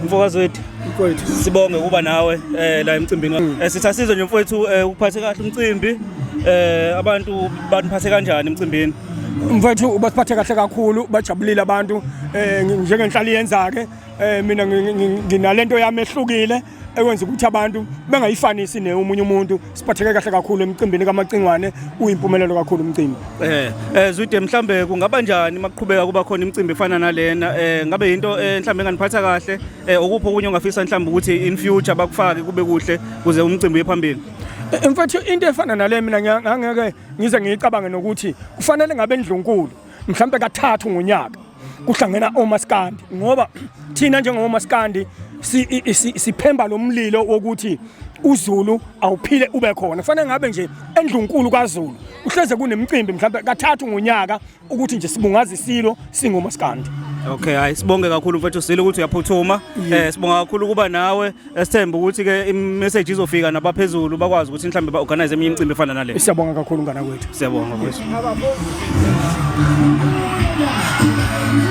Mfokazi wethu, Mfowethu. Sibonge ukuba nawe la emcimbini. Sithasizwe nje mfowethu, ukuphathe kahle umcimbi. Abantu baniphathe kanjani emcimbini? Mfowethu, basiphathe kahle kakhulu, bajabulile abantu njengenhlali yenza ke mina nginalento yami ehlukile ekwenza ukuthi abantu bengayifanisi neomunye umuntu. Siphatheke kahle kakhulu emcimbini kaMacingwane, uyimpumelelo kakhulu umcimbi. Zwide, mhlambe kungaba njani makuqhubeka kuba khona imicimbi efana nalena? Ngabe into mhlambe enganiphatha kahle? Okuphi okunye ongafisa mhlambe ukuthi in future bakufake kube kuhle kuze umcimbi uye phambili? Mfowethu, into efana nale mina ngangeke ngize ngiyicabange nokuthi kufanele ngabe endlunkulu mhlambe kathathu ngonyaka kuhlangena omaskandi, ngoba thina njengomaskandi siphemba lo mlilo wokuthi uZulu awuphile ube khona. Kufanele ngabe nje endlunkulu kaZulu kuhleze kunemicimbi mhlambe kathathu ngonyaka ukuthi nje sibungaza isilo singomaskandi. Okay, hayi, sibonge kakhulu mfethu Silo ukuthi uyaphuthuma. Sibonga kakhulu kuba nawe. Esithemba ukuthi ke i-message izofika nabaphezulu bakwazi ukuthi mhlambe ba-organize eminye imicimbi efana nale. Siyabonga kakhulu, ngana kwethu. Siyabonga mfethu.